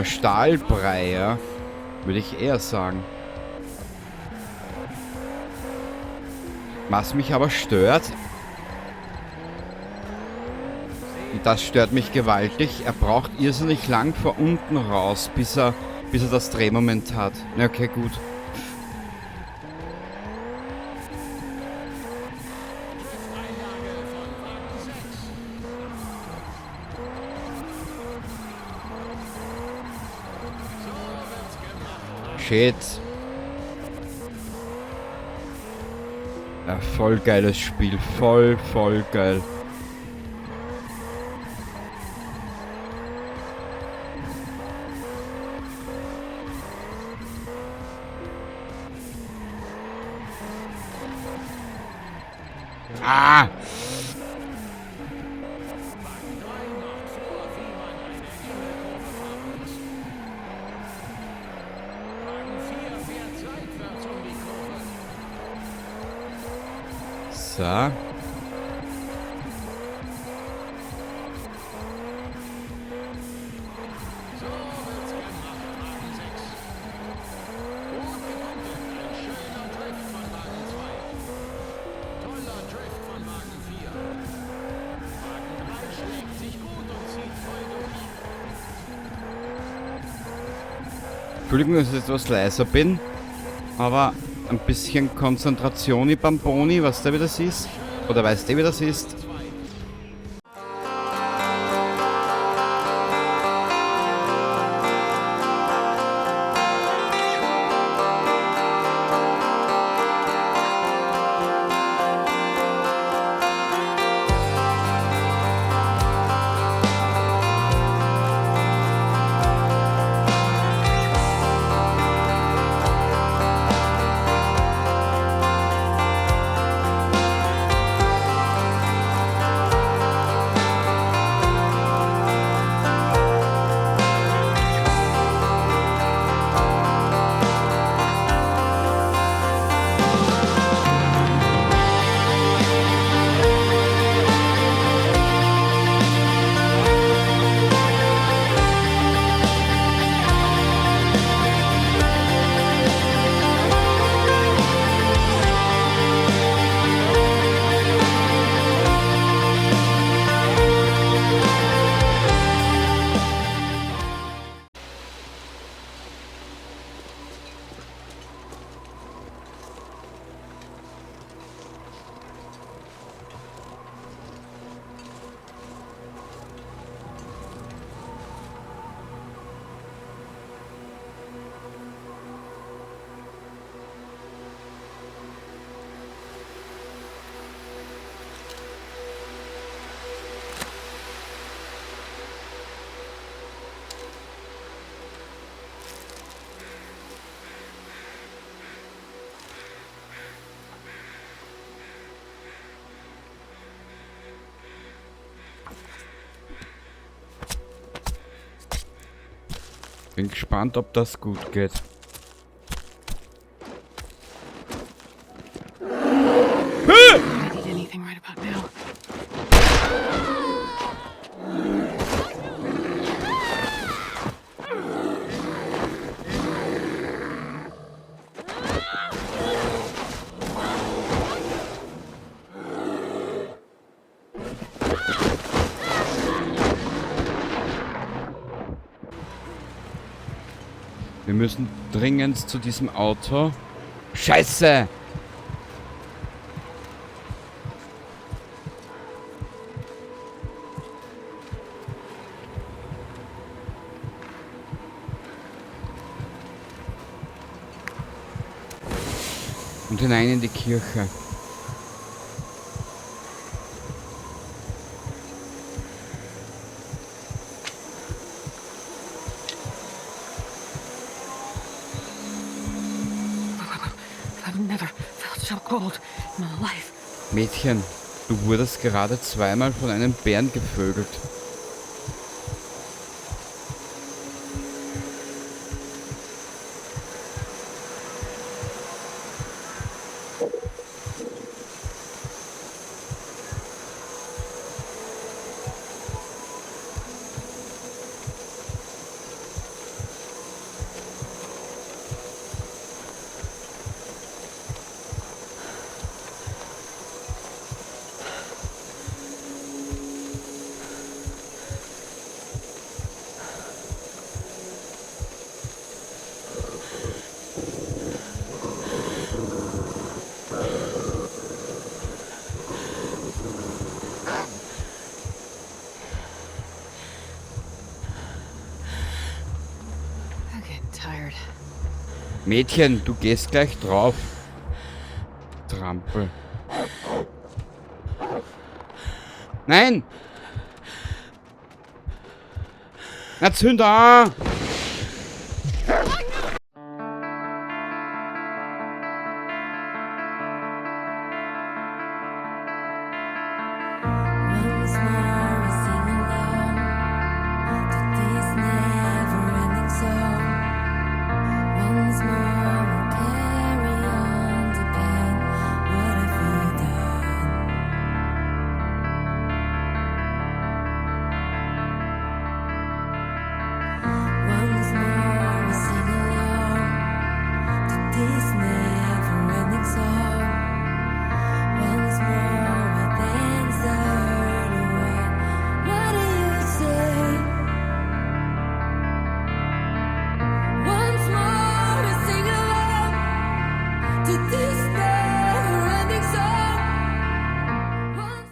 Stahlbrei, ja. Würde ich eher sagen. Was mich aber stört, und das stört mich gewaltig, er braucht irrsinnig lang vor unten raus, bis er das Drehmoment hat. Ja, okay, gut. Drifteinlage von Wagen 6. So wird's gemacht, Wagen Shit. Ja, voll geiles Spiel. Voll, voll geil. Ah! Wagen 3 macht vor, wie man eine enge Kurve fahren muss. Wagen 4 fährt seitwärts um die Kurve. So. So wird's gemacht, Wagen 6. Gut gepunktet. Ein schöner Drift von Wagen 2. Toller Drift von Wagen 4. Wagen 3 schlägt sich gut und zieht voll durch. Entschuldigung, dass ich etwas leiser bin, aber ein bisschen Konzentration Bamboni, was da wieder ist? Oder weißt du, wie das ist? Bin gespannt, ob das gut geht. I need anything right about now. Wir müssen dringend zu diesem Auto. Scheiße! Und hinein in die Kirche. I've never felt so cold in my life. Mädchen, du wurdest gerade zweimal von einem Bären gevögelt. Tired. Mädchen, du gehst gleich drauf. Trampel. Nein! Na, zünd an! Once more we sing along to this never-ending song. Once more we carry on the pain. What have we done? Once more we sing along to this never-ending song. Once more we dance the hurt away. What do you say? Once more we sing along to this never-ending song. Once.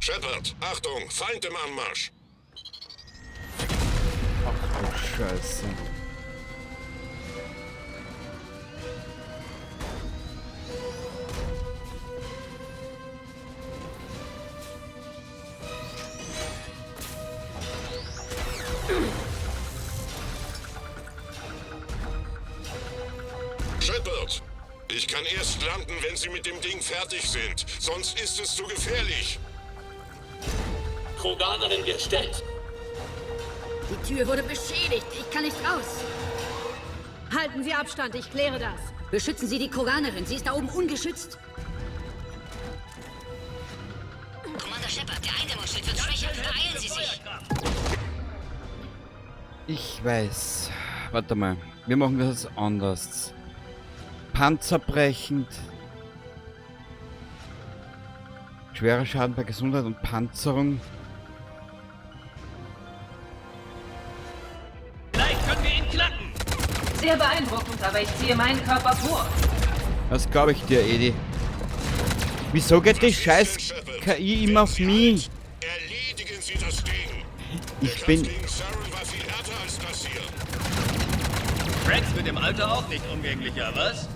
Shepard, Achtung, Feind im Anmarsch. Ach du Scheiße. Shepard, ich kann erst landen, wenn Sie mit dem Ding fertig sind. Sonst ist es zu gefährlich. Kroganerin gestellt. Die Tür wurde beschädigt. Ich kann nicht raus. Halten Sie Abstand, ich kläre das. Beschützen Sie die Kroganerin. Sie ist da oben ungeschützt. Commander Shepard, der Eindämmungsschild wird schwächer. Beeilen Sie sich. Ich weiß. Warte mal. Wir machen das jetzt anders. Panzerbrechend. Schwerer Schaden bei Gesundheit und Panzerung. Vielleicht können wir ihn knacken. Sehr beeindruckend, aber ich ziehe meinen Körper vor. Das glaube ich dir, Edi. Wieso geht die scheiß KI immer auf mich? Erledigen Sie das Ding. Ich Der bin... Kampf gegen Saren war viel härter als das hier. Rex wird im Alter auch nicht umgänglicher, was?